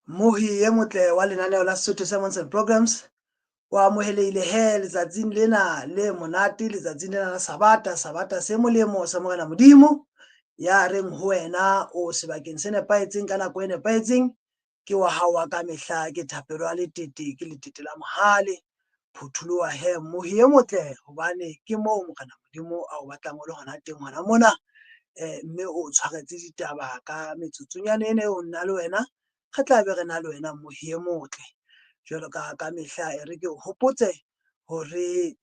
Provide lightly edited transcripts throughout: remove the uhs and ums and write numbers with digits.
Mmohi e motle wa lenaneo la Sesotho Sermons and Programs o amohelehile he letsatsing lena le monate, letsatsing lena la Sabata, Sabata se molemo sa Morena Modimo, ya reng ho wena o sebakeng se nepahetseng ka nako e nepahetseng, ke wa hao wa ka mehla, ke thapelo ya letete, ke letete la mohale. Phuthuloha he mmohi e motle, hobane ke moo Morena Modimo a o batlang o le hona teng hona mona. Mme o tshwaretse ditaba ka metsotsonyana ena eo nna le wena re tla be re na le wena mmohi e motle. Jwalo ka ka mehla e re ke o hopotse hore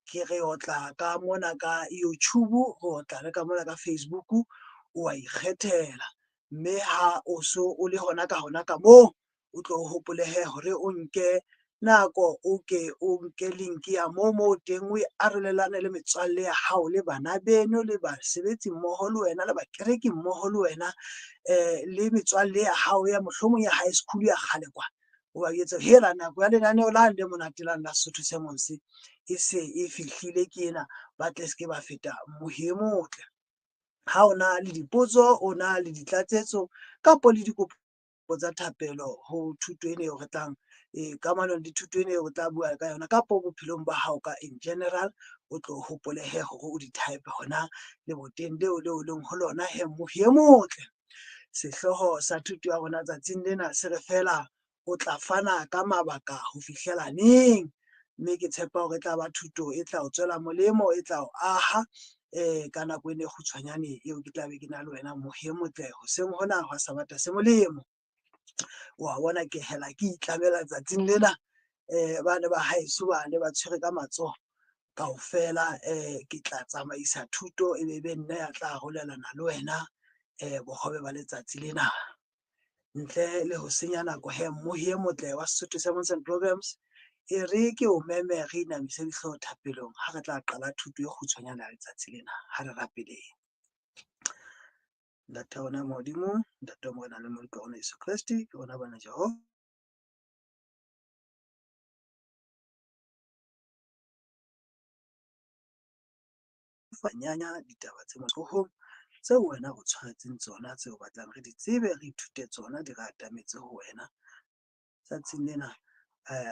ke re otla ka mona ka YouTube, re otla le ka mona ka Facebook, o wa ikgethela. Mme ha o so o le hona ka hona ka moo, o tlo hopole hee hore o nke nako o ke o nke link ya moo moo teng o e arolelane le metswalle ya hao le bana beno le basebetsi mmoho le wena le bakereki mmoho le wena le metswalle ya hao ya mohlomong ya high school ya kgale kwa, o ba jwetse hela nako ya lenaneo lane le monate lane la Sesotho Sermons e se e fihlile ke ena, ba tle se ke ba feta mmohi e motle. Ha o na le dipotso, o na le ditlatsetso kapo le dikopo tsa thapelo ho thuto ena eo re tlang kamanong le thuto ena eo re tla bua ka yona kapo bophelong ba hao ka in general, o tlo hopole he hore o di type hona leboteng leo leo leng ho lona he mmohi e motle. Sehlooho sa thuto ya rona tsatsing lena se re fela o tla fana ka mabaka ho fihlela neng, mme ke tshepa hore e tla ba thuto e tla o tswela molemo, e tla o aha ka nako ena e kgutshwanyane eo ke tla be ke na le wena mmohi e motle hoseng hona hwa Sabata se molemo. Wa bona ke hela ke itlamela tsatsing lena ba ne ba haeso ba ne ba tshwere ka matsoho kaofela, ke tla tsamaisa thuto e be be nna ya tla arolelana le wena bohobe ba letsatsi lena. Ntle le ho senya nako he mmohi e motle wa Sesotho Sermons and Programs, e re ke o meme re inamise dihlooho thapelong ha re tla qala thuto e kgutshwanyane ya letsatsi lena. Ha re rapeleng. Ntate wa rona Modimo, Ntate wa Morena le Moloko wa rona Jesu Kreste, ke rona bana Jehova. Nyanya ditaba tse matsohong tseo wena o tshwaretseng tsona, tseo o batlang re di tsebe, re ithute tsona, di re atametse ho wena tsatsing lena.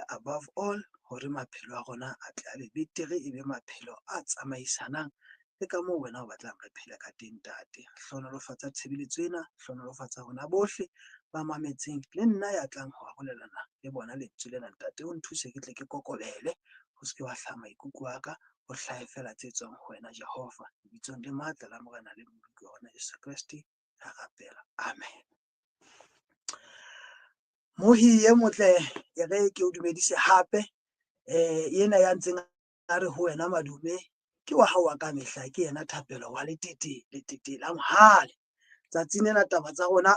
Above all, hore maphelo a rona a tle a be betere, e be maphelo a tsamaisanang le ka moo wena o batlang re phele ka teng ntate. Hlohonolofatsa tshebeletso ena, hlohonolofatsa rona bohle ba mametseng le nna ya tlang ho arolelana le bona lentswe lena ntate. O nthuse ke tle ke kokobele, ho se ke wa hlaha maikutlo a ka, ho hlahe fela tse tswang ho wena Jehova. Lebitsong le matla la Morena le Moloko wa rona Jesu Kreste ra rapela, amen. Mohi e motle, e re ke o dumedise hape ena ya ntseng a re ho wena madume ke wa hao wa ka mehla, ke yena Thapelo wa letete, letete la mohale. Tsatsing lena taba tsa rona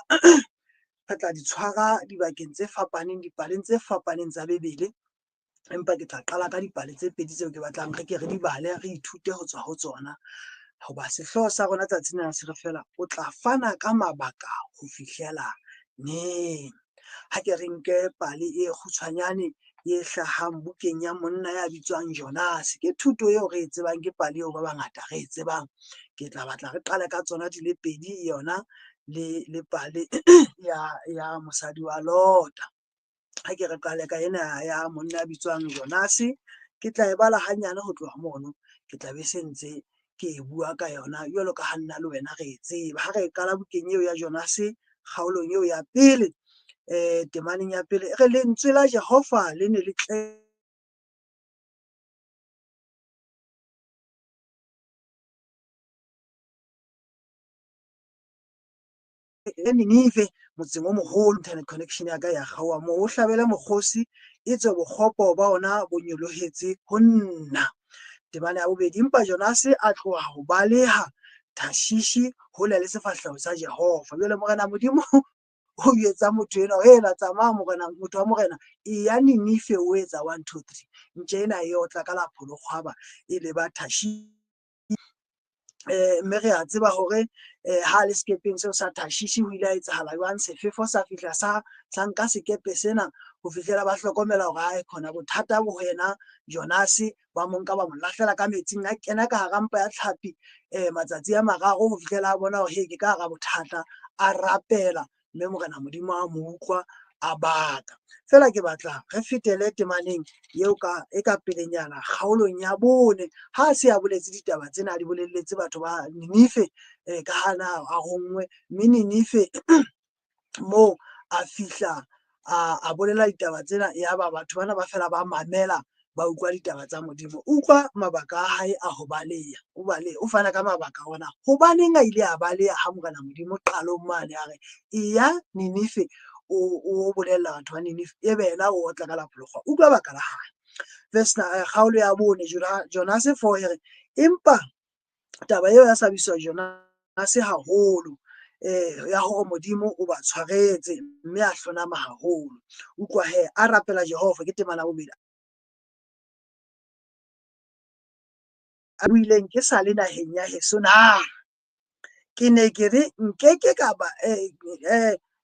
re tla di tshwara dibakeng tse fapaneng, dipaleng tse fapaneng tsa Bibele, empa ke tla qala ka dipale tse pedi tseo ke batlang re ke re di bale, re ithute ho tswa ho tsona. Hoba sehlooho sa rona tsatsing lena se re fela o tla fana ka mabaka ho fihlela neng. Ha ke re nke pale e kgutshwanyane e hlahang bukeng ya monna ya bitswang Jonase. Ke thuto eo re e tsebang, ke pale eo ba bangata re e tsebang. Ke tla batla re qale ka tsona di le pedi, yona le pale ya mosadi wa Lota. Ha ke re qale ka ena ya monna ya bitswang Jonase, ke tla e bala hanyane ho tloha mono, ke tla be se ntse ke e bua ka yona jwalo ka ha nna le wena re e tseba. Ha re qala bukeng eo ya Jonase, kgaolong eo ya pele, temaneng ya pele, e re lentswe la Jehova le ne le tle e Ninive, motseng o moholo. Internet connection ya ka ya kgaoha moo, o hlabele mokgosi, etswe bokgopo ba ona bo nyolohetse ho nna. Temana ya bobedi, empa Jonase a tloha ho baleha Tarshishi hole le sefahleho sa Jehova. Jwale Morena Modimo o jwetsa motho enwa, hela tsamaya morena, motho wa morena, e ya Ninive o etsa 1 2 3. Ntje ena e otla ka la pholokgwaba e leba Tarshishi. Mme re a tseba hore ha le sekepeng seo sa Tarshishi ho ile ha etsahala jwang, sefefo sa fihla sa nka sekepe sena ho fihlela ba hlokomela hore hae khona bothata bo ho yena Jonase, ba mo nka ba mo lahlela ka metsing, a kena ka hara mpa ya tlhapi matsatsi a mararo ho fihlela a bona hore he ke ka hara bothata, a rapela. Mme Morena Modimo a mo utlwa, a baka. Feela ke batla re fetele temaneng eo ka e ka pelenyana kgaolong ya 4. Ha a se a boletse ditaba tsena, a di bolelletse batho ba Ninife, ka ha na a ronngwe, mme Ninife moo a fihla a bolela ditaba tsena, yaba batho bana ba fela ba mamela, ba utlwa ditaba tsa Modimo. Utlwa mabaka a hae a ho baleha, o baleha, o fana ka mabaka a hore na hobaneng a ile a baleha ha Morena Modimo qalong mane a re eya Ninife o bolella batho ba Ninife, ebe yena o otla ka la polokgwa. Utlwa baka la hae. Verse kgaolo ya 4, Jonase 4 e re, empa taba eo ya sabiswa Jonase haholo, ya hore Modimo o ba tshwaretse, mme a hlonama haholo. Utlwa he, a rapela Jehova, ke temana ya 2. A buileng ke sa le naheng ya heso na? Ke ne ke re nke ke ka ba,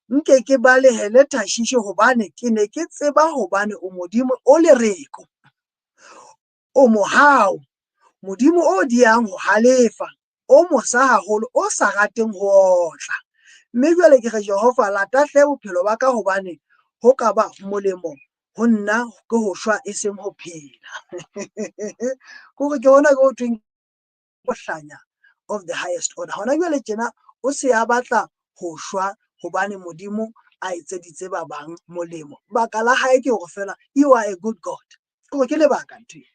nke ke balehele Tarshishe, hobane ke ne ke tseba hobane o Modimo o lereko, o mohau, Modimo o diehang ho halefa, o mosa haholo, o sa rateng ho otla. Mme jwale ke re, Jehova, lata hle bophelo ba ka, hobane ho ka ba molemo ho nna ke ho shwa e seng ho phela. Kore ke hona ke ho thweng bohlanya of the highest order. Hona jwale tjena o se a batla ho shwa hobane Modimo a etseditse ba bang molemo. Baka la hae ke hore fela you are a good God. Kore ke lebaka ntho eo.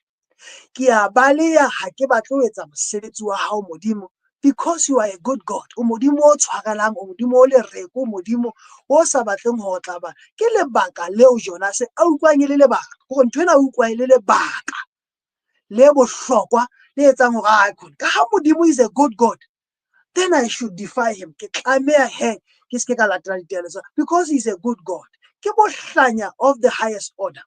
Ke a baleha, ha ke batle ho etsa mosebetsi wa hao Modimo, because you are a good God. O Modimo o tshwarelang, o Modimo o lereko, o Modimo o sa batleng ho otla ba. Ke lebaka leo Jonase a utlwang e le lebaka. Hore ntho ena utlwa e le lebaka le bohlokwa le etsang hore a khone. Ka ha Modimo is a good God, then I should defy him. Ke tlameha he ke se ke ka latela ditaelo tsa, because he is a good God. Ke bohlanya of the highest order.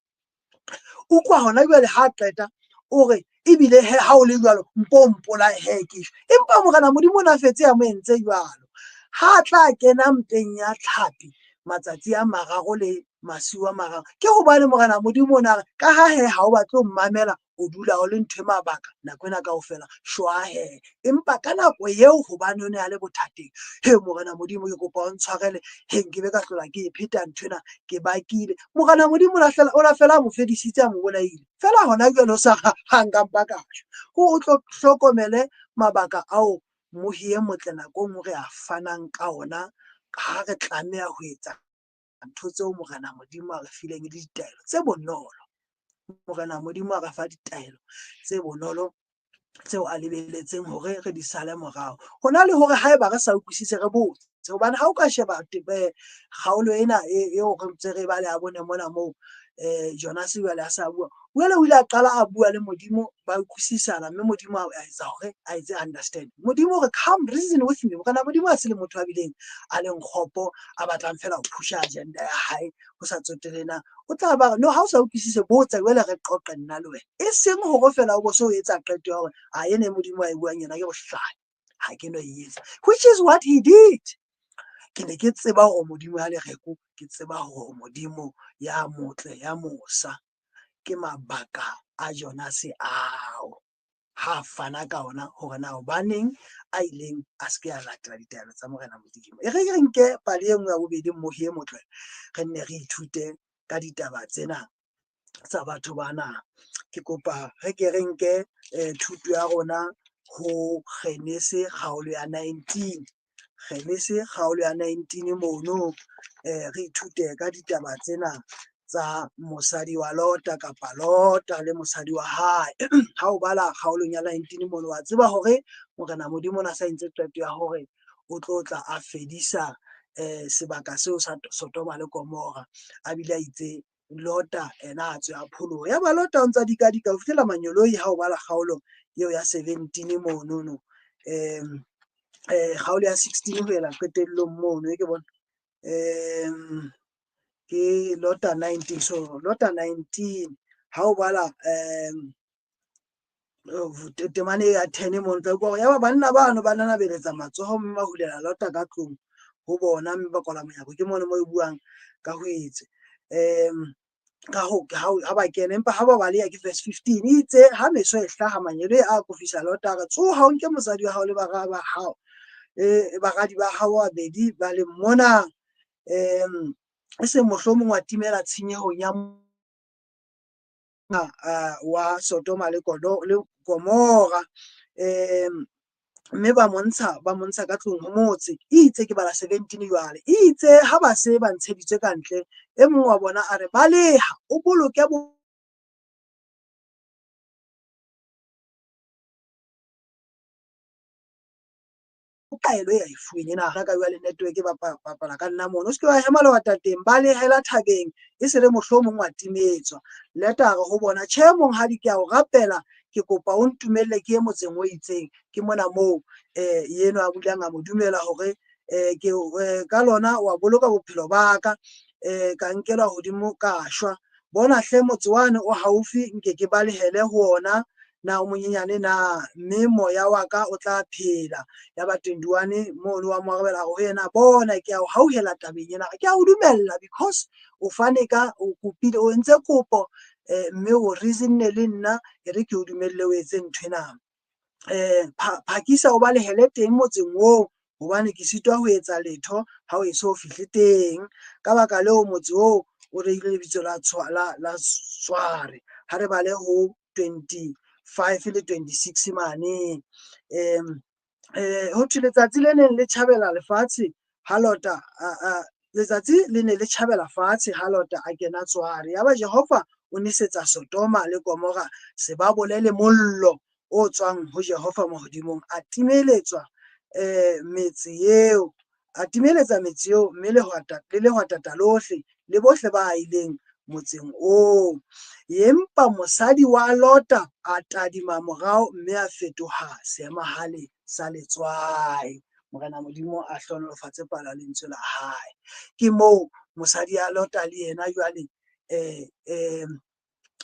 Utlwa hona jwale ha qeta o re ebile he ha o le jwalo mpo mpolaye he ke shwe. Empa Morena Modimo o na fetse a mo entse jwalo. Ha tla kena mpeng ya tlhapi matsatsi a 3 le masiu a 3, ke hobane Morena Modimo o na re ka ha he ha o batle ho mmamela, o dula o le ntho e mabaka nako ena kaofela, shwa he. Empa ka nako eo hobane o ne a le bothateng, he Morena Modimo ke kopa o ntshwarele, he nkebe ka hlola ke e pheta ntho ena, ke bakile. Morena Modimo o la fela a mo fedisitse, a mo bolaile. Fela hona jwale o sa ha nka mpa ka shwa. Ko o tlo hlokomele mabaka ao Mohi e motle nako e nngwe re a fanang ka ona ha re tlameha ho etsa ntho tseo Morena Modimo a re fileng le ditaelo tse bonolo. Morena Modimo a re fa ditaelo tse bonolo tseo a lebelletseng hore re di sale morao. Hona le hore haeba re sa utlwisise re botse, hobane ha o ka sheba kgaolo ena eo re ntse re bale a bone mona moo, Jonase jwale a sa bua, jwale o ile a qala a bua le Modimo, ba utlwisisana, mme Modimo a etsa hore a etse understand. Modimo o re come reason with me. Morena Modimo a se le motho a bileng a leng kgopo, a batlang fela ho pusha agenda ya hae ho sa tsotelle na. O tla ba re no, ha o sa utlwisise botsa, jwale re qoqe nna le wena. E seng hore fela o bo so etsa qeto ya hore a ene Modimo a e buang yena ke bohlale, ha ke no e etsa, which is what he did. Ke ne ke tseba hore Modimo ya lereko, ke tseba hore Modimo ya motle, ya mosa. Ke mabaka a Jonase ao ha fana ka ona hore na hobaneng a ileng a se ke a latela ditaelo tsa Morena Modimo. E re re nke pale e nngwe ya bobedi, Mmohi e motle, re nne re ithute ka ditaba tsena tsa batho bana. Ke kopa re ke re nke thuto ya rona ho Genese kgaolo ya 19. Genese kgaolo ya 19 mono, re ithute ka ditaba tsena tsa mosadi wa Lota kapa Lota le mosadi wa hae. Ha o bala kgaolong ya 19 mono, wa tseba hore Morena Modimo o na sa entse qeto ya hore o tlo tla a fedisa sebaka seo sa Sodoma le Gomora, a bile a itse Lota ena a tswe a pholohe. Yaba Lota o ntsa dikadika ho fihlela manyoloi ha o bala kgaolo eo ya 17 monono, kgaolo ya 16 ho ela qetellong mono, e ke bona ke Lota 19. So Lota 19 ha o bala temane ya 10 mono, tla utlwa hore yaba banna bano ba nanabeletsa matsoho mme ba hulela Lota ka tlung ho bona, mme ba kwala monyako. Ke mono mo e buang ka ho etse ka ho ha ba kena, empa ha ba baleha ke verse 15 itse ha meso e hlaha manyeloi a akofisa Lota a re, tsoha o nke mosadi wa hao le bara ba hao, baradi ba hao ba babedi ba le mona, E seng mohlomong wa timela tshenyehong ya wa Sodoma le Gomora. Mme ba mo ntsha ka tlung ho motse. Itse ke bala 17 jwale. Itse ha ba se ba ntsheditswe ka ntle, e mong wa bona a re, baleha o boloke taelo e a e fuweng ena. Ka jwale network e bapala ka nna mono. O se ke wa hema lehwatateng, balehela thabeng e se re mohlomong wa timetswa. Lota a re ho bona, tjhe monghadi ke a o rapela, ke kopa o ntumelle ke ye motseng o itseng. Ke mona moo enwa a bulang a mo dumela hore ke ka lona wa boloka bophelo ba ka, ka nkelwa hodimo ka shwa. Bona hle motse wane o haufi, nke ke balehele ho ona, na o monyenyane na, mme moya wa ka o tla phela. Ya ba 21 mono wa mo arabela ho yena, bona ke a o hauhela tabeng ena, ke a o dumella because o fane ka, o kopile, o entse kopo mme o reason-ne le nna, e re ke o dumelle o etse nthwena. Phakisa o balehele teng motseng oo, hobane ke sitwa ho etsa letho ha o eso fihle teng. Ka baka leo motse oo o reilwe lebitso la Tsware. Ha re bale ho 25 le 26 mane. Ho thwe letsatsi le neng le tjhabela lefatshe ha Lota letsatsi le ne le tjhabela fatshe ha Lota a kena Tsware. Yaba Jehova o nesetsa Sodoma le Gomora sebabole le mollo o tswang ho Jehova mahodimong, a timeletswa metse eo, a timeletsa metse eo, mme le lehwatata lohle le bohle ba ahileng motseng oo. Empa mosadi wa Lota a tadima morao mme a fetoha seemahale sa letswai. Morena Modimo a hlohonolofatse palo ya lentswe la hae. Ke moo mosadi ya Lota le yena jwale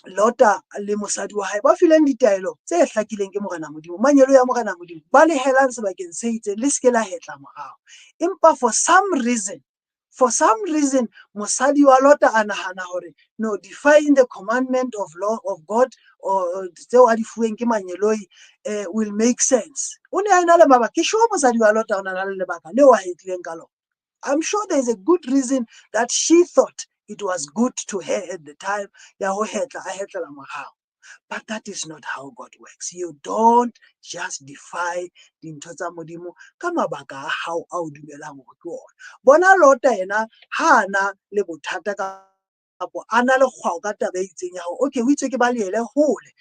Lota le mosadi wa hae ba fileng ditaelo tse hlakileng ke Morena Modimo. Mangeloi a Morena Modimo, balehelang sebakeng se itseng, le se ke la hetla morao. Empa for some reason mosadi wa Lota a nahana hore no, defying the commandment of law of God or tseo a di fuweng ke mangeloi will make sense. O ne a ena le mabaka. Ke sure mosadi wa Lota o na le lebaka leo a hetlileng ka lona. I'm sure there's a good reason that she thought it was good to her at the time ya ho hetla, a hetlela morao. But that is not how God works. You don't just defy dintho tsa Modimo ka mabaka a hao a o dumelang hore ke ona. Bona Lota yena ha ana le bothata kapo a na le kgwao ka taba e itseng ya hore okay, ho itswe ke balehele hole.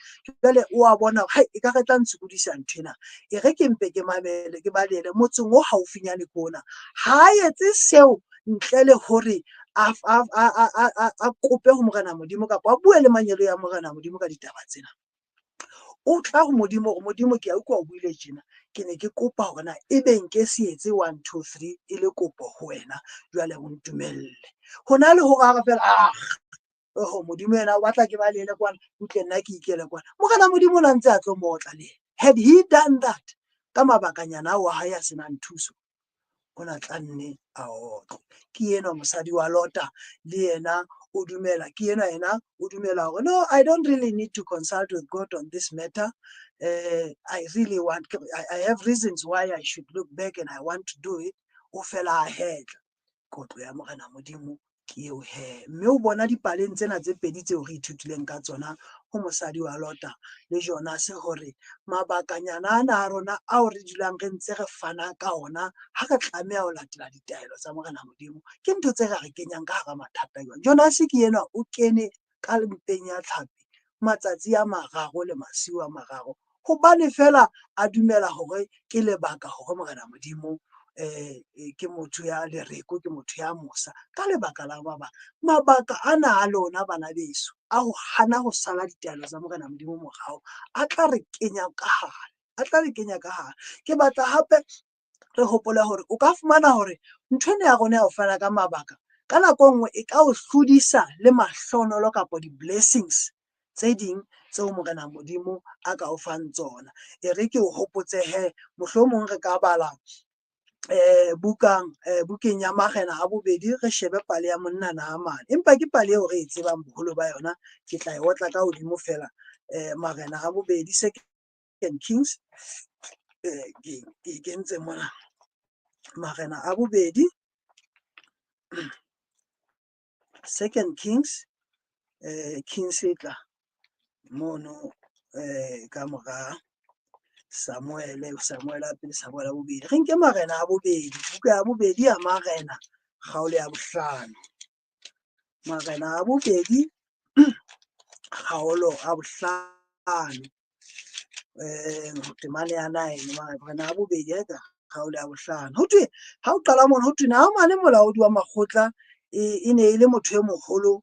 Jwale o a bona hore hai e ka re tla ntshokodisa nthwena, e re ke mpe ke mamele ke balehele motseng o haufinyane ke ona. Ha a etse seo ntle le hore a kope ho Morena Modimo kapa a bue le mangeloi a Morena Modimo ka ditaba tsena. O tla ho Modimo hore Modimo ke a utlwa o buile tjena, ke ne ke kopa hore na ebe nke se etse 1 2 3 e le kopo ho wena, jwale o ntumelle. Hona le hore a re fela, ah oho Modimo yena o batla ke balehele kwana, butle nna ke ikele kwana. Morena Modimo o na ntse a tlo motla le yena. Had he done that, ka mabakanyana ao a hae a senang thuso, o na tla nne a otlwe. Ke enwa mosadi wa Lota le yena o dumela, ke enwa yena o dumela hore no, I don't really need to consult with God on this matter. I really want, I have reasons why I should look back and I want to do it. O fela a hetla. Kotlo ya Morena Modimo ke eo he. Mme o bona dipaleng tsena tse pedi tseo re ithutileng ka tsona ho mosadi wa Lota le Jonase hore mabakanyana ana a rona ao re dulang re ntse re fana ka ona ha re tlameha ho latela ditaelo tsa Morena Modimo, ke ntho tse ka re kenyang ka hara mathata jwang. Jonase ke enwa o kene ka mpeng ya tlhapi matsatsi a mararo le masiu a mararo, hobane fela a dumela hore ke lebaka hore Morena Modimo ke motho ya lereko, ke motho ya mosa, ka lebaka la mabaka. Mabaka ana a lona bana beso a ho hana ho sala ditaelo tsa Morena Modimo morao, a tla re kenya ka hare, a tla re kenya ka hare. Ke batla hape re hopole hore o ka fumana hore ntho ena ya rona ya ho fana ka mabaka ka nako e nngwe e ka o hlodisa le mahlonolo kapa di-blessings tse ding tseo Morena Modimo a ka o fang tsona. E re ke o hopotse he, mohlomong re ka bala bukeng ya Marena a bobedi, re shebe pale ya monna Naamane. Empa ke pale eo re e tsebang boholo ba yona, ke tla e otla ka hodimo fela. Marena a bobedi, Second Kings, ke e kentse mona. Marena a bobedi. Second Kings, Kings e tla mono ka mora Samuele, Samuele a pele, Samuele a bobedi. Re nke Marena a bobedi, buka ya bobedi ya Marena, kgaolo ya bohlano. Marena a bobedi, kgaolo a bohlano, temane ya 9, Marena a bobedi eka kgaolo ya bohlano. Ho thwe ha o qala mono ho thwe Naamane molaodi wa makgotla e ne e le motho e moholo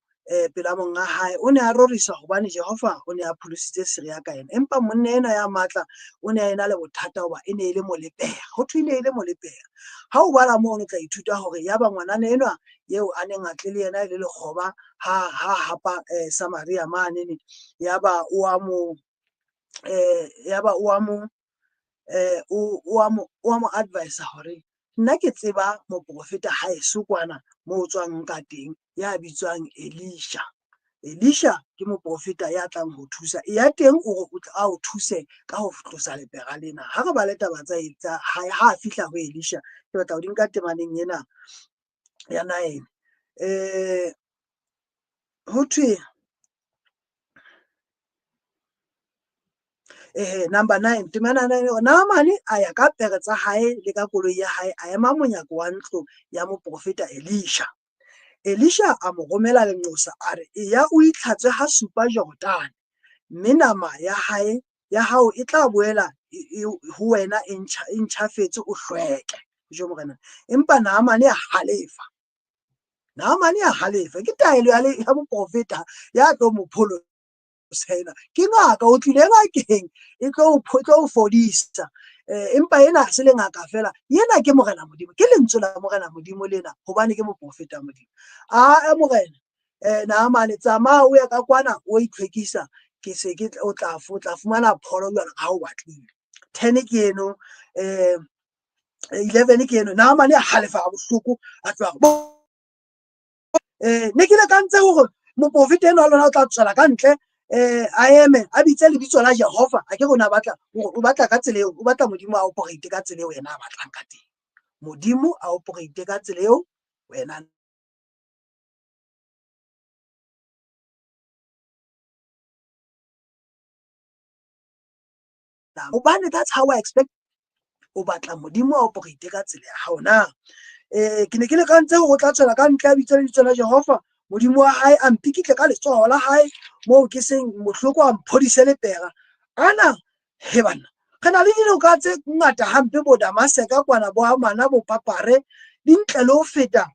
pela monga hae. O ne a roriswa hobane Jehova o ne a pholositse Syria ka yena. Empa monna enwa ya matla o ne a ena le bothata hoba e ne e le molepera. Ho thwe e ne e le molepera. Ha o bala mono o tla ithuta hore yaba ngwanana enwa eo a neng a tle le yena e le lekgoba ha hapa Samaria mane, yaba o a mo yaba o a mo o a mo advise hore nna ke tseba moprofeta haeso kwana mo o tswang ka teng ya bitswang Elisha. Elisha ke moprofeta ya tlang ho thusa. E ya teng o re a o thuse ka ho tlosa lepera lena. Ha re bale taba tsa hae ha a fihla ho Elisha, ke batla ho di nka temaneng ena ya 9. Ho thwe number 9, temana 9, Naamane a ya ka pere tsa hae le ka koloi ya hae, a ema monyako wa ntlo ya moprofeta Elisha. Elisha a mo romela lenqosa a re, eya o itlhatswe ha supa Jordane, mme nama ya hae ya hao e tla boela ho wena e ntjhafetse, o hlweke. Jo morena. Empa Naamane a halefa. Naamane a halefa. Ke taelo ya moprofeta ya tlo mo pholosa. Ke ngaka, o tlile ngakeng e tlo o fodisa. Empa ena ha se le ngaka fela, yena ke Morena Modimo, ke lentswe la Morena Modimo lena, hobane ke moprofeta Modimo. A morena, Naamane tsamaya o ye ka kwana o itlhwekisa, ke se ke o tla fumana pholo jwalo ka ha o batlile. 10 ke eno, 11 ke eno. Naamane a halefa ha bohloko, a tloha ne ke le ka ntse hore moprofeta enwa wa lona o tla tswela ka ntle, a eme a bitse lebitso la Jehova. A ke rona batla o batla ka tsela eo, o batla Modimo a operate ka tsela eo yena a batlang ka teng. Modimo a operate ka tsela eo wena. Hobane that's how I expect. O batla Modimo a operate ka tsela ya hao na. Ke ne ke le ka ntse hore o tla tswela ka ntle a bitse lebitso la Jehova Modimo wa hae, a mpikitle ka letsoho la hae moo ke seng mohloko, a mphodise lepera. Ana he banna, re na le dinoka tse ngata hampe bo Damaseka kwana, bo Amana, bo Papare, di ntle le ho feta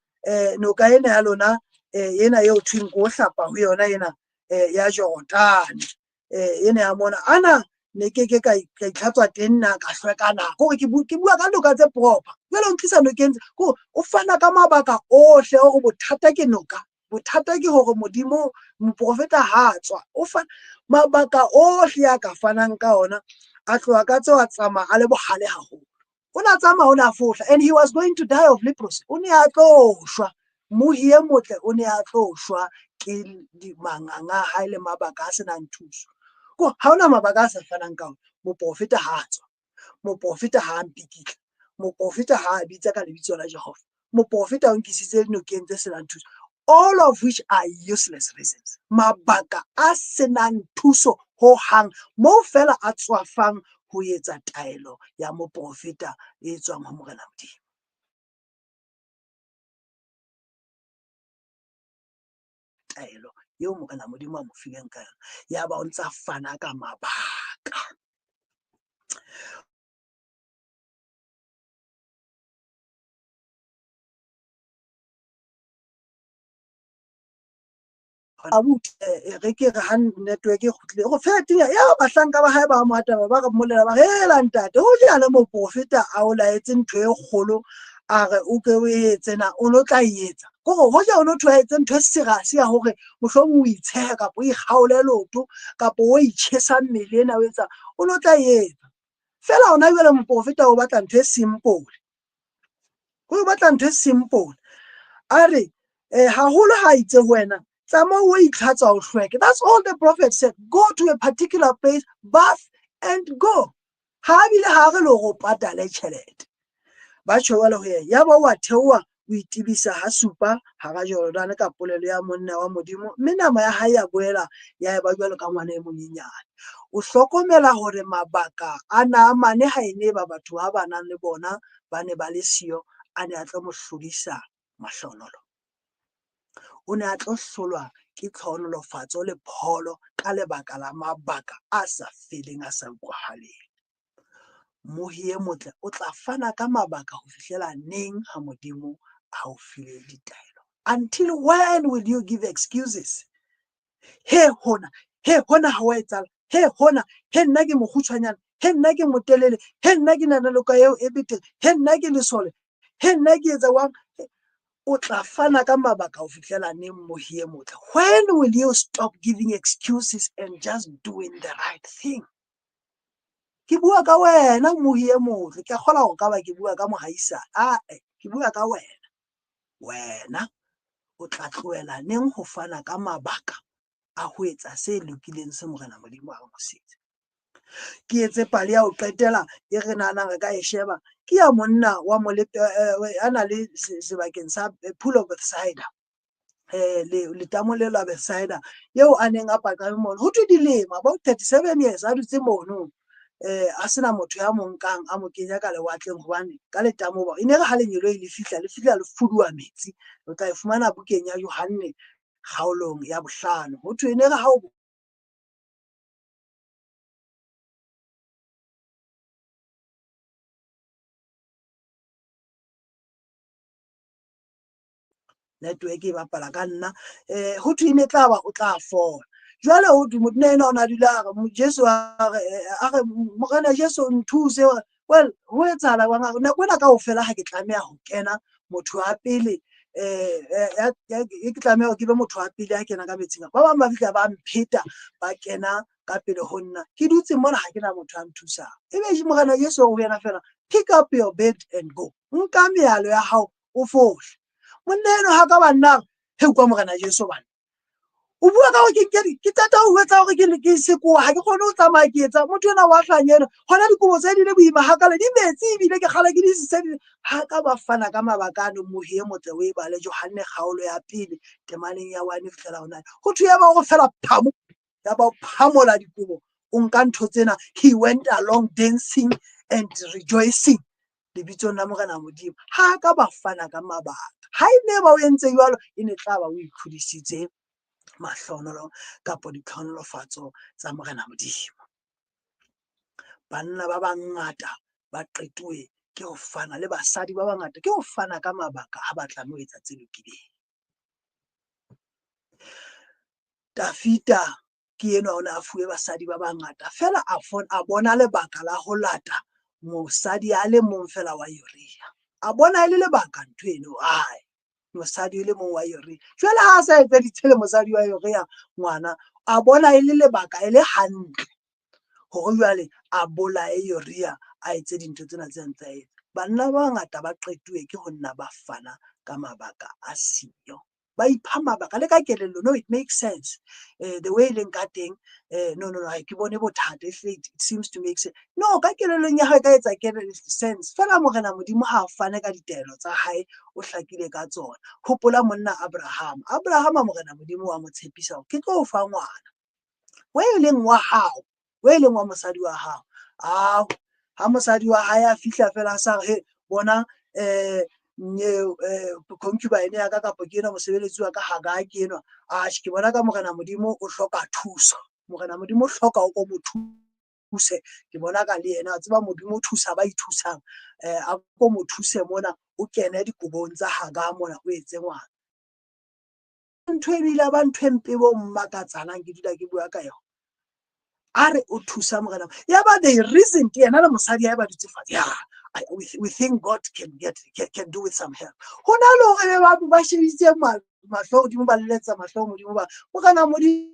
noka ena ya lona, ena eo thweng ko hlapa ho yona ena ya Jordane, ena ya mona. Ana ne ke ke ka itlhatswa teng nna ka hlweka na? Kore ke bua ka noka tse proper. Jwale o ntlisa nokeng tse, kore o fana ka mabaka ohle hore bothata ke noka, bothata ke hore Modimo moprofeta ha a tswa. O fana mabaka ohle a ka fanang ka ona, a tloha ka tseo a tsamaya a le bohale haholo. O ne a tsamaya, o ne a fohla, and he was going to die of leprosy. O ne a tlo shwa. Mohi e motle o ne a tlo shwa ke manganga a hae le mabaka a senang thuso. Ko ha hona mabaka a sa fanang ka ona. Moprofeta ha a tswa, moprofeta ha a mpikitla, moprofeta ha a bitsa ka lebitso la Jehova, moprofeta o nkisitse nokeng tse senang thuso. All of which are useless reasons. Mabaka a senang thuso ho hang, moo fela a tswafang ho etsa taelo ya moprofeta e tswang ho Morena Modimo. Taelo eo Morena Modimo a mo fileng ka yona, ya ba o ntsa fana ka mabaka. Abuti, re ke re ha network e kgutlile, go fetile ya bahlanka ba hae ba mo atama, ba re mmolela, ba re hela ntate, ho jana moprofeta a o laetse ntho e kgolo, a re o ke o etse na, o no tla e etsa. Kore hoja o no thwe a etse ntho e serious ya hore mohlomong o itshehe kapa o ikgaole leoto kapa o itjhesa mmele ena o etsa, o no tla e etsa. Fela hona jwale moprofeta o batla ntho e simple. O batla ntho e simple. A re haholo ha itse ho wena, tsamaya o itlhatswa o hlweke. That's all the prophet said. Go to a particular place, bath and go. Ha bile ha re le hore o patale tjhelete. Ba tjho jwalo ho yena. Yaba o a theoha o itebisa ha supa hara Jordane ka polelo ya monna wa Modimo, mme nama ya hae ya boela ya eba jwalo ka ngwana e monyenyane. O hlokomela hore mabaka a Naamane ha e ne ba batho ba ba nang le bona ba ne ba le siyo, a ne a tlo mo hlodisa mahlohonolo. O ne a tlo hlolwa ke tlhohonolofatso le pholo ka lebaka la mabaka a sa feleng, a sa utlwahaleng. Mmohi e motle o tla fana ka mabaka ho fihlela neng ha Modimo a o file ditaelo? Until when will you give excuses? He hona, he hona ha wa etsahala, he hona, he nna ke mokgutshwanyane, he nna ke motelele, he nna ke na le loka eo e betere, he nna ke lesole, he nna ke etsa wang. O tla fana ka mabaka ho fihlela neng, mmohi e motle? When will you stop giving excuses and just doing the right thing? Ke bua ka wena mmohi e motle, ke a kgolwa hore ka ba ke bua ka mohaisane. Ae, ke bua ka wena. Wena o tla tlohela neng ho fana ka mabaka a ho etsa se lokileng se Morena Modimo a re ho se etse? Ke etse pale ya ho qetela e re nahanang re ka e sheba, ke ya monna wa a na le sebakeng sa Pool of Bethsaida, letamo leo la Bethsaida, eo a neng a paqame mono. Ho thwe dilemo, about 37 years a dutse mono, a sena motho ya mo nkang a mo kenya ka lewatleng, hobane ka letamo bao e ne re ha lengeloi le fihla, le fihla le fuduwa metsi. O tla e fumana bukeng ya Johanne kgaolong ya bohlano. Ho thwe e ne re ha o network e bapala ka nna, ho thwe e ne tla ba o tla fola. Jwale ho thwe monna enwa o ne a dula a re, Jesu a re, a re, Morena Jesu nthuse. Well, ho etsahala jwang? A re, nako ena kaofela ha ke tlameha ho kena motho wa pele, ke tlameha hore ke be motho wa pele a kena ka metsing. Ba bang ba fihla ba mpheta, ba kena ka pele ho nna. Ke dutse mona ha ke na motho a nthusang. Ebe Morena Jesu o ho yena fela, pick up your bed and go. Nka mealo ya hao o fohle. Monna enwa ha ka ba nna, he utlwa Morena Jesu bana. O bua ka hore ke nke ke qeta ho etsa hore ke ke sekoa, ha ke kgone ho tsamaya ke etsa motho ena wa hlanya ena. Hona dikobo tse di le boima hakale, di metsi ebile ke kgale ke di se di ha ka ba fana ka mabaka ano. Mmohi e motle o e bale Johanne kgaolo ya pele temaneng ya 1 fihlela ho 9. Ho thwe ya ba hore fela phamo, ya ba o phamola dikobo, o nka ntho tsena. He went along dancing and rejoicing lebitsong la Morena Modimo. Ha ka ba fana ka mabaka. Ha e ne ba o entse jwalo, e ne tla ba o itlhodisitse mahlohonolo kapa ditlhohonolofatso tsa Morena Modimo. Banna ba bangata ba qetuwe ke ho fana, le basadi ba bangata ke ho fana ka mabaka ha ba tlameha ho etsa tse lokileng. Dafita ke enwa o ne a fuwe basadi ba bangata, fela a bona lebaka la ho lata mosadi a le mong fela wa Uria. A bona e le lebaka ntho eno, ai, mosadi e le mong wa Uria. Jwale ha a sa etseditse le mosadi wa Uria ngwana, a bona e le lebaka e le hantle hore jwale a bolaye Uria, a etse dintho tsena tse ntse a etsa. Banna ba bangata ba qetuwe ke ho nna ba fana ka mabaka a siyo. Ba ipha mabaka le ka kelello, no, it makes sense. The way e leng ka teng, no, no, no, ha ke bone bothata, ehlile it seems to make sense. No, ka kelellong ya hao e ka etsa sense. Fela Morena Modimo ha a fane ka ditaelo tsa hae, o hlakile ka tsona. Hopola monna Abraham. Abraham Morena Modimo wa mo tshepisa hore ke tlo o fa ngwana. O e leng wa hao, o e leng wa mosadi wa hao. Ao, ha mosadi wa hae a fihla fela a sa re, he, bona, concubine ya ka kapa ke enwa mosebeletsi wa ka Hagar ke enwa. Atjhe, ke bona ka Morena Modimo o hloka thuso. Morena Modimo o hloka o ko mo thuse. Ke bona ka le yena, a tseba Modimo o thusa ba ithusang. A ko mo thuse mona, o kene dikobong tsa Hagar mona, o etse ngwana. Ntho e bile ba ntho e mpe bo mmakatsanang ke dula ke bua ka yona. A re o thusa Morena. Ya ba they reasoned yena le mosadi ya ba dutse fatshe. Ya, we think God can do with some help. Ho na le hore ba shebisitse mahlo hodimo, ba leletsa mahlo hodimo, ba Morena Modimo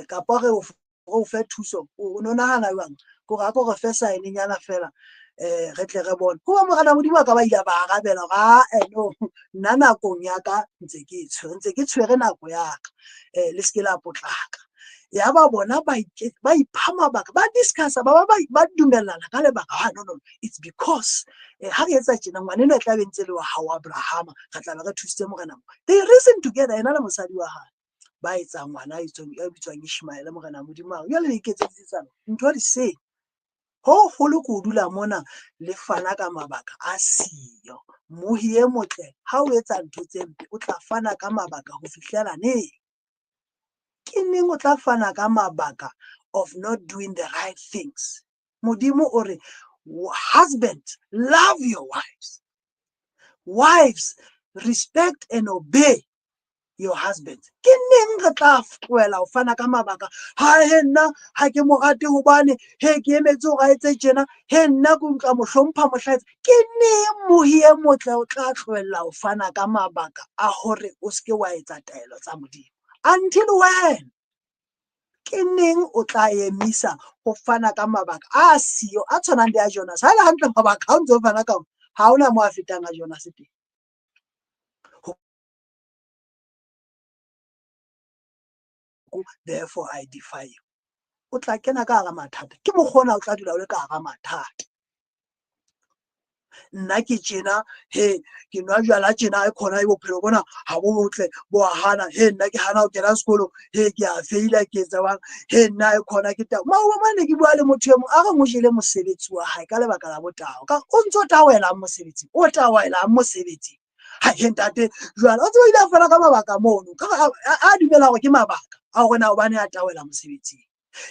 kapa re o fe thuso, o no nahana jwang? Ke hore a ko re fe sign-nyana fela, re tle re bone. Hoba Morena Modimo a ka ba ile ba arabela hore, ah, no, nna nakong ya ka ntse ke e tshwere, ntse ke tshwere nako ya ka. Le se ke la potlaka. Yaba bona ba ipha mabaka, ba discussa, ba ba dumellana ka lebaka. Ah, no, no, it's because ha re etsa tjena ngwana enwa e tla be ntse le wa hao Abrahama, re tla be re thusitse morena. They reason together, yena le mosadi wa hae. Ba etsa ngwana a bitswang Ishmaele. Morena Modimo a re, jwale le iketseditse tsana ntho di sele. Ho holo ke ho dula mona le fana ka mabaka a siyo. Mohi e motle ha o etsa ntho tse mpe o tla fana ka mabaka ho fihlela neng? Ke neng o tla fana ka mabaka of not doing the right things? Modimo o re, husband, love your wives. Wives, respect and obey your husband. Ke neng re tla tlohela ho fana ka mabaka? Ha he nna ha ke mo rate hobane he ke emetse hore a etse tjena, he nna ke utlwa mo hlompha mohla etse. Ke neng mohi e motle o tla tlohella ho fana ka mabaka a hore o seke wa etsa taelo tsa Modimo? Until when? Ke neng o tla emisa ho fana ka mabaka a siyo a tshwanang le a Jonas? Ha e le hantle mabaka ha o ntso fana ka ona, ha hona moo a fetang a Jonas teng. Therefore I defy you. O tla kena ka hara mathata. Ke mokgwa ona o tla dula o le ka hara mathata. Nna ke tjena, he ke nwa jwala tjena, e khona e bophelo bona ha bo botle, bo a hana. He nna ke hana ho kena sekolo, he ke a feila, ke etsa jwang? He nna e khona ke tao. Maoba mane ke bua le motho e mong a re mo jele mosebetsi wa hae ka lebaka la botao. Ka o ntso tawelang mosebetsing, o tawelang mosebetsing. Ha he ntate jwale o tseba ile a fana ka mabaka mono, ka a dumela hore ke mabaka a hore na hobane a tawela mosebetsing.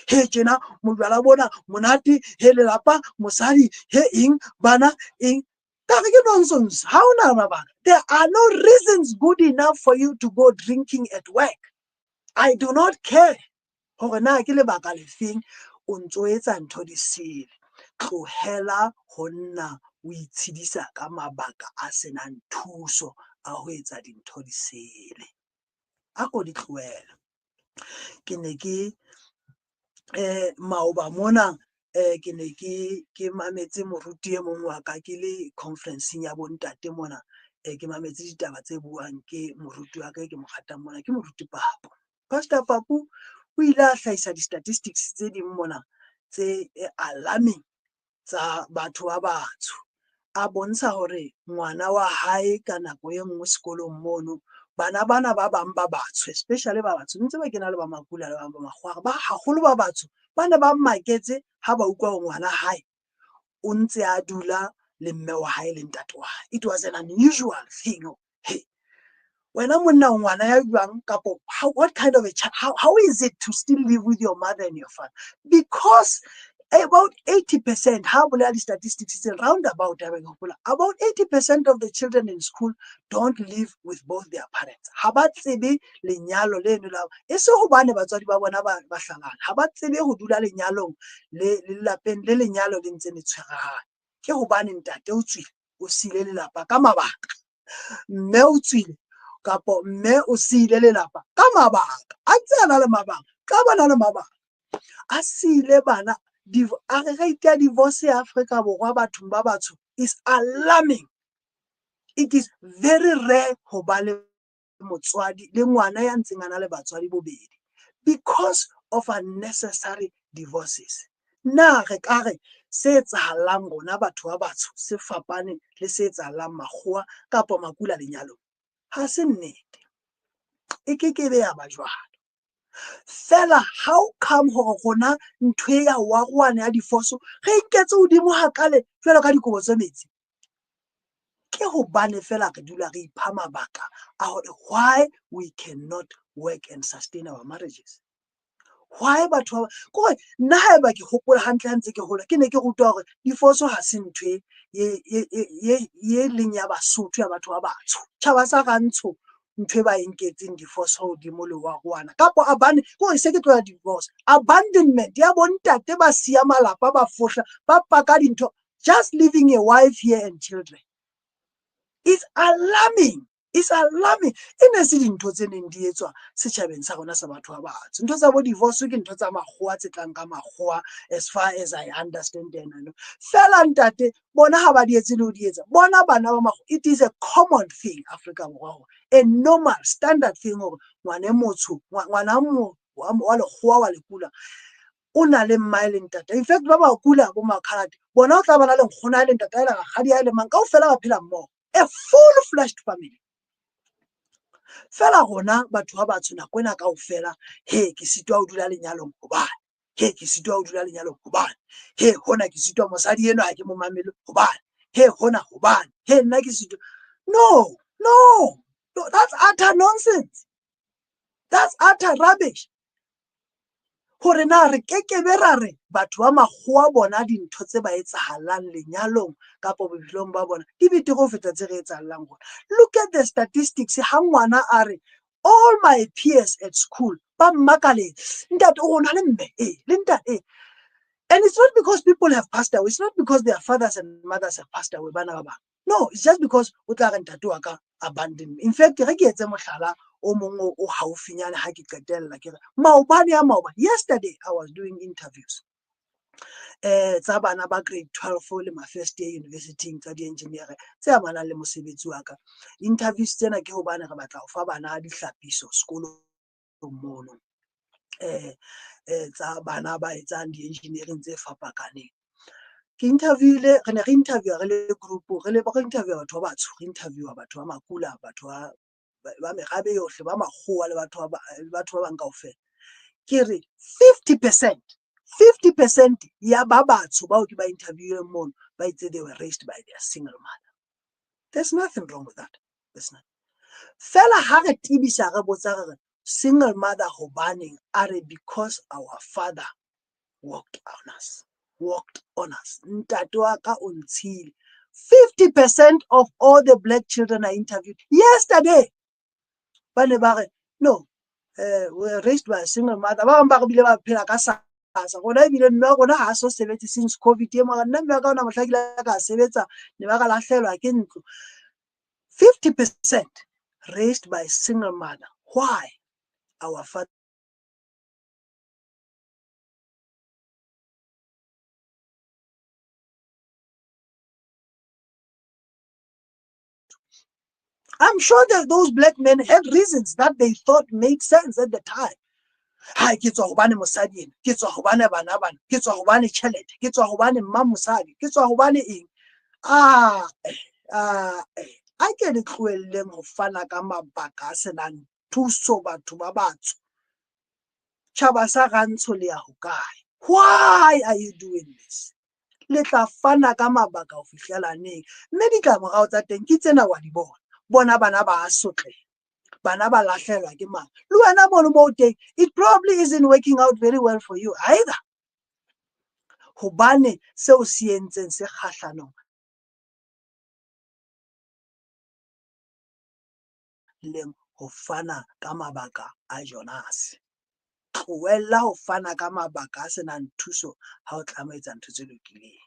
He tjena mojwala bona monate, he lelapa mosadi, he eng bana eng. Ka re ke nonsense, ha hona mabaka. There are no reasons good enough for you to go drinking at work. I do not care hore na ke lebaka lefeng o ntso etsa ntho di sele. Tlohela ho nna o itshedisa ka mabaka a senang thuso a ho etsa dintho di sele. A ko di tlohele. Ke ne ke maoba mona ke ne ke mametse moruti e mong wa ka ke le conference-eng ya bontate mona, ke mametse ditaba tse buang ke moruti wa ka e ke mo ratang mona, ke moruti Papu. Pastor Papu o ile a hlahisa di-statistics tse ding mona tse alarming tsa batho ba batsho. A bontsha hore ngwana wa hae ka nako e nngwe sekolong mono, bana bana ba bang ba batsho, especially ba batsho, ntse ba kena le ba makula le ba makgowa, ba haholo ba batsho, ba ne ba maketse ha ba utlwa hore ngwana hae o ntse a dula le mme wa hae le ntate wa hae. It was an unusual thing. Hey, wena monna o ngwana ya jwang kapo how, what kind of a child, how is it to still live with your mother and your father? Because about 80%, ha bolela di-statistics tse round about, about 80% of the children in school don't live with both their parents. Ha ba tsebe lenyalo leno la, e se hobane batswadi ba bona ba hlalana, ha ba tsebe ho dula lenyalong le lelapeng le lenyalo le ntse le tshwerahane. Ke hobane ntate o tswile, o siile lelapa ka mabaka. Mme o tswile kapo mme o siile lelapa ka mabaka. A ntse a na le mabaka, ka ba na le mabaka. A siile bana, a re rate ya divorce ya Afrika Borwa bathong ba batsho is alarming. It is very rare ho ba le motswadi le ngwana ya ntseng a na le batswadi bobedi because of unnecessary divorces. Na re ka re se etsahalang rona batho ba batsho se fapane le se etsahalang makgowa kapa makula lenyalong? Ha se nnete. E kekebe ya ba jwalo. Fela how come hore rona ntho e ya waroana ya difoso re inketse hodimo hakale jwalo ka dikobo tse metsi? Ke hobane fela re dula re ipha mabaka a hore why we cannot work and sustain our marriages. Why batho ba kore nna haeba ke hopola hantle ha ntse ke hola, ke ne ke rutwa hore difoso ha se ntho e leng ya Basotho ya batho ba batsho. Tjhaba sa rantsho ntho e ba e nketseng difoso hodimo le waroana kapo abane kore se ke tloha divorce abandonment ya bontate ba siya malapa ba fohla ba paka dintho, just leaving a wife here and children. It's alarming. It's alarming. E ne se dintho tse neng di etswa setjhabeng sa rona sa batho ba batsho. Ntho tsa bo divorce ke ntho tsa makgowa tse tlang ka makgowa as far as I understand them. Fela ntate bona ha ba di etse le ho di etsa. Bona bana ba makgowa, it is a common thing Afrika Borwa hore a normal standard thing hore ngwana e motsho, ngwana mo wa lekgowa wa lekula o na le mmae le ntate. In fact, ba ba kula bo makhalate bona o tla bana le nkgono le ntate le rakgadi le mang kaofela ba phela mmoho, a full fledged family. Feela rona batho ba batsho nako ena kaofela, he ke sitwa ho dula lenyalong hobane, he ke sitwa ho dula lenyalong hobane, he hona ke sitwa mosadi enwa ha ke mo mamele hobane, he hona hobane, he nna ke sitwa. No, no, no, that's utter nonsense. That's utter rubbish. Hore na re kekebe ra re batho ba makgowa bona dintho tse ba etsahalang lenyalong kapa bophelong ba bona di betere ho feta tse re etsahalang rona. Look at the statistics. Ha ngwana a re all my peers at school ba mmakaletse, ntate o rona le mme e le ntate e. And it's not because people have passed away. It's not because their fathers and mothers have passed away, bana ba bang. No, it's just because o tla re ntate wa ka abandon me. In fact, re ke etse mohlala o mong o haufinyane ha ke qetella ke re maobane ya maobane, yesterday I was doing interviews tsa bana ba grade 12 le ma first year university tsa di-engineer tse amanang le mosebetsi wa ka. Interviews tsena ke hobane re batla ho fa bana dihlapiso sekolong mono, tsa bana ba etsang di-engineering tse fapakaneng. Ke interviewile, re ne re interview re le group, re le re interview batho ba batsho, re interview batho ba makula, batho ba merabe yohle, ba makgowa le batho ba bang kaofela. Ke re 50% ya ba batsho bao ke ba interviewileng mono ba itse they were raised by their single mother. There's nothing wrong with that. There's nothing. Fela ha re tebisa re botsa re re single mother hobaneng, a re because our father walked on us. Walked on us. Ntate wa ka o ntshile. 50% of all the black children I interviewed yesterday ba ne ba re no, we were raised by a single mother. Ba bang ba re bile ba phela ka sasa. Rona ebile mme wa rona ha so sebetse since COVID e mara nna mme wa ka ona mohla ke ile ka sebetsa ne ba ka lahlehelwa ke ntlo. 50% raised by single mother. Why? Our father I'm sure that those black men had reasons that they thought made sense at the time. Ha ke tswa hobane mosadi ena, ke tswa hobane bana bana, ke tswa hobane tjhelete, ke tswa hobane mma mosadi, ke tswa hobane eng. A ke le tlohelleng ho fana ka mabaka a senang thuso batho ba batsho. Tjhaba sa rantsho le ya hokae? Why are you doing this? Le tla fana ka mabaka ho fihlela neng? Mme ditlamorao tsa teng ke tsena wa di bona. Bona bana ba sotleha, bana ba lahlehelwa ke mang. Le wena mono moo teng, it probably isn't working out very well for you either. Hobane seo se entseng se kgahlanong leng ho fana ka mabaka a Jonas. Tlohella ho fana ka mabaka a senang thuso ha o tlameha ho etsa ntho tse lokileng.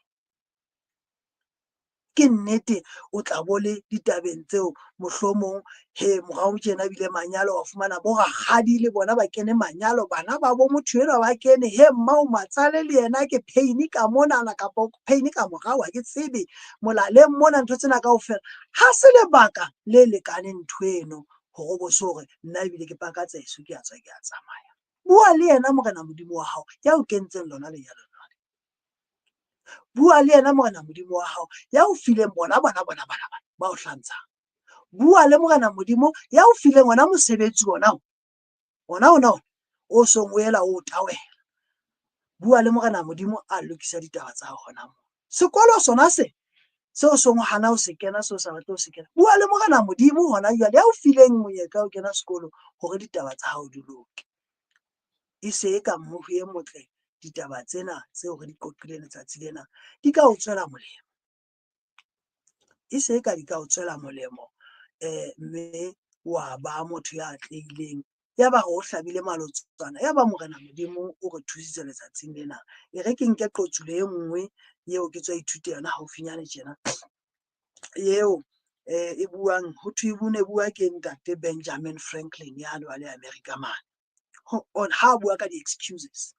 Ke nnete o tla bo le ditabeng tseo mohlomong he morao tjena ebile manyalo wa fumana bo rakgadi le bona ba kene manyalo, bana ba bo motho enwa ba kene, he mma o matsale le yena ke pain ka monana kapa pain ka morao ha ke tsebe molaleng mona ntho tsena kaofela. Ha se lebaka le lekaneng ntho eno hore o bo so hore nna ebile ke paka tseso ke a tswa ke a tsamaya. Bua le yena Morena Modimo wa hao ya o kentseng lona lenyalo. Bua le yena Morena Modimo wa hao ya o fileng bona bona bona bana bana ba o hlantshang. Bua le Morena Modimo ya o fileng ona mosebetsi ona ona ona o song o ela o tawela. Bua le Morena Modimo a lokisa ditaba tsa hao hona moo. Sekolo sona se seo song hana o se kena seo sa batle ho se kena. Bua le Morena Modimo hona jwale ya o fileng monyetla wa ho kena sekolo hore ditaba tsa hao di loke. E se e ka mmoho e motle ditaba tsena tseo re di qoqileng letsatsi lena di ka o tswela molemo. E se ka di ka o tswela molemo, mme wa ba motho ya atlehileng. Ya ba re o hlabile malotswana, ya ba Morena Modimo o re thusitse letsatsing lena. E re ke nke qotsulo e nngwe eo ke tswa ithuta yona haufinyane tjena. Eo e buang ho thwe e ne bua ke ntate Benjamin Franklin yane wa le America mane. On ha bua ka di-excuses.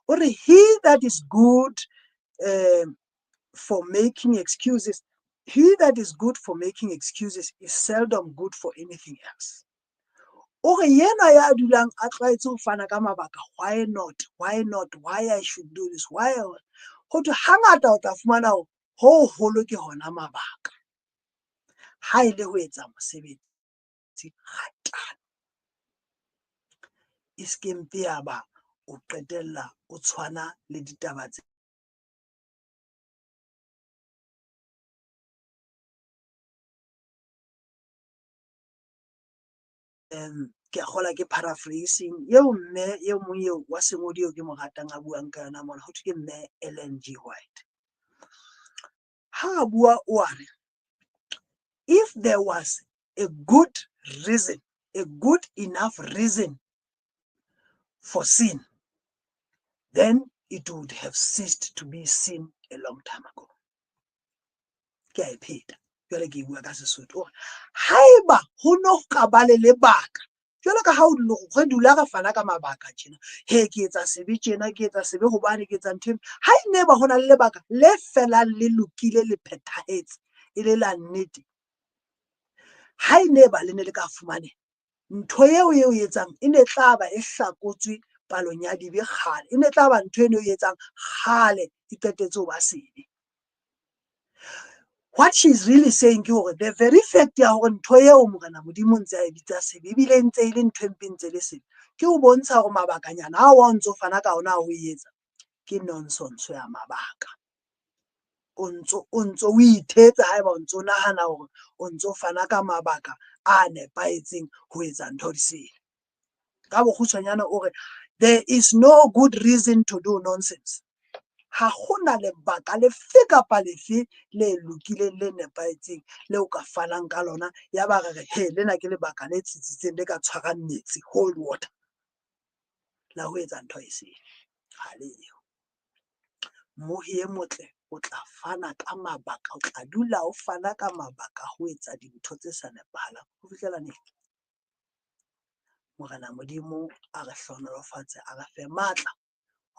O re he that is good for making excuses, he that is good for making excuses is seldom good for anything else. O re yenwa ya dulang a tlwaetse ho fana ka mabaka, why not, why not, why I should do this, why, ho thwe hangata o tla fumana hore ho holo ke hona mabaka. Ha e le ho etsa mosebetsi kgatano, e se mpe ya ba o qetella o tshwana le ditaba tse ke a kgolwa ke paraphrasing eo mme e mong eo wa sengodi eo ke mo ratang a buang ka yona mona, ho thwe ke mme Ellen G. White. Ha a bua o a re, if there was a good reason, a good enough reason for sin, then it would have ceased to be sin a long time ago. Ke a e pheta jwale ke e bua ka Sesotho. Hore haeba ho no ka ba le lebaka, jwalo ka ha o re dula re fana ka mabaka tjena, he ke etsa sebe tjena, ke etsa sebe hobane ke etsa ntho ena. Ha e ne ba ho na le lebaka le felang le lokile, le phethahetse, e le la nnete, ha e ne ba le ne le ka fumaneha, ntho eo e o etsang e ne tla ba e hlakotswe palong ya dibe kgale, e ne tla ba ntho eno e etsang kgale e qetetse ho ba sebe. What she's really saying ke hore the very fact ya hore ntho eo Morena Modimo ntse a e bitsa sebe, ebile ntse e le ntho e mpe ntse le sebe, ke ho bontsha hore mabakanyana ao a ntso fana ka ona ho e etsa ke nonsense ya mabaka. O ntso o ithetsa haeba o ntso nahana hore o ntso fana ka mabaka a nepahetseng ho etsa ntho di sele. Ka bokgutshwanyane o re there is no good reason to do nonsense. Ha hona lebaka lefe kapa lefe le lokileng le nepahetseng le o ka fanang ka lona ya ba re re he lena ke lebaka le tsitsitseng le ka tshwarang metsi, hold water, la ho etsa ntho e sele. Ha le eo. Mmohi e motle o tla fana ka mabaka, o tla dula o fana ka mabaka ho etsa dintho tse sa nepahalang ho fihlela neng? Morena Modimo a re hlohonolofatse, a re fe matla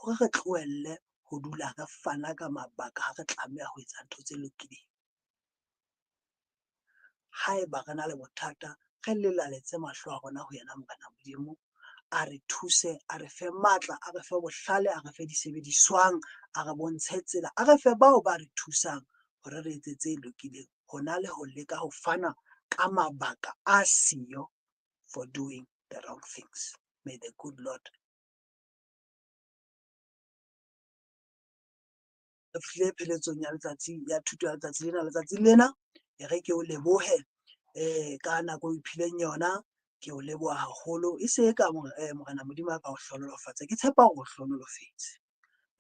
hore re tlohelle ho dula re fana ka mabaka ha re tlameha ho etsa ntho tse lokileng. Haeba re na le bothata, re lelaletse mahlo a rona ho yena Morena Modimo, a re thuse, a re fe matla, a re fe bohlale, a re fe disebediswang, a re bontshe tsela, a re fe bao ba re thusang hore re etse tse lokileng, hona le ho leka ho fana ka mabaka a siyo for doing the wrong things. May the good Lord re fihlile pheletsong ya letsatsi ya thuto ya letsatsi lena, letsatsi lena e re ke o lebohe ka nako o iphileng yona, ke o leboha haholo. E se ka Morena Modimo a ka o hlohonolofatsa, ke tshepa hore o hlohonolofetse.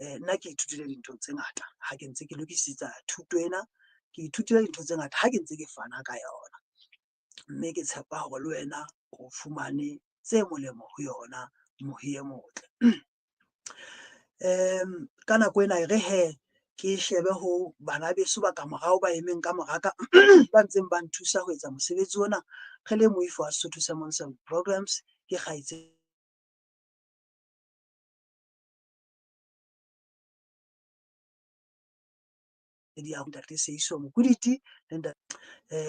Nna ke ithutile dintho tse ngata ha ke ntse ke lokisetsa thuto ena, ke ithutile dintho tse ngata ha ke ntse ke fana ka yona, mme ke tshepa hore le wena o fumane tse molemo ho yona, mohi e motle. Ka nako ena e re he ke shebe ho bana beso ba ka morao ba emeng ka moraka ba ntseng ba nthusa ho etsa mosebetsi ona, re le moifo wa Sesotho Sermons and Programs, ke kgaitsedi ya ntate Seiso Mokoditi le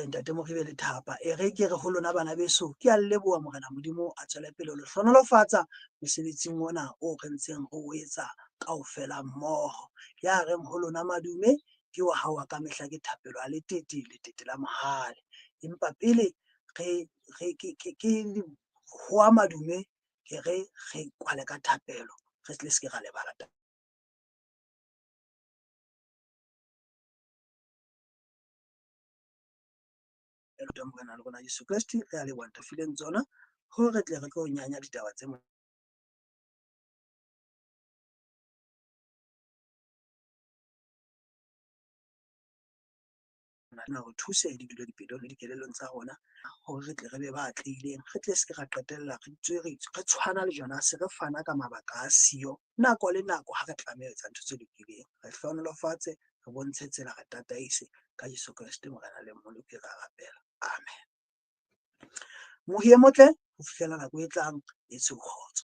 ntate Moribe Lethapa. E re ke re ho lona bana beso, ke a leboha Morena Modimo a tswele pele ho le hlohonolofatsa mosebetsing ona o re ntseng re o etsa kaofela mmoho. Ya reng ho lona madume ke wa hao wa kamehla, ke thapelo ya letete, letete la mohale. Empa pele re re ke hoa madume, ke re re kwale ka thapelo, re tle se ke ra lebala Morena le rona Jesu Kreste, re a leboha ntate fileng tsona hore re tle re tlo nyanya ditaba tse na re thuse di dule dipelong le dikelellong tsa rona hore re tle re be ba atlehileng, re tle se ke ra qetella re tswe re tshwana le Jonase, re fana ka mabaka a siyo nako le nako ha re tlameha ho etsa ntho tse lokileng. Re hlohonolofatse, re bontshe tsela, re tataise ka Jesu Kreste Morena le Mmoloki, re a rapela. Amen. Mohi e motle ho fihlela nako e tlang, e tshe kgotso.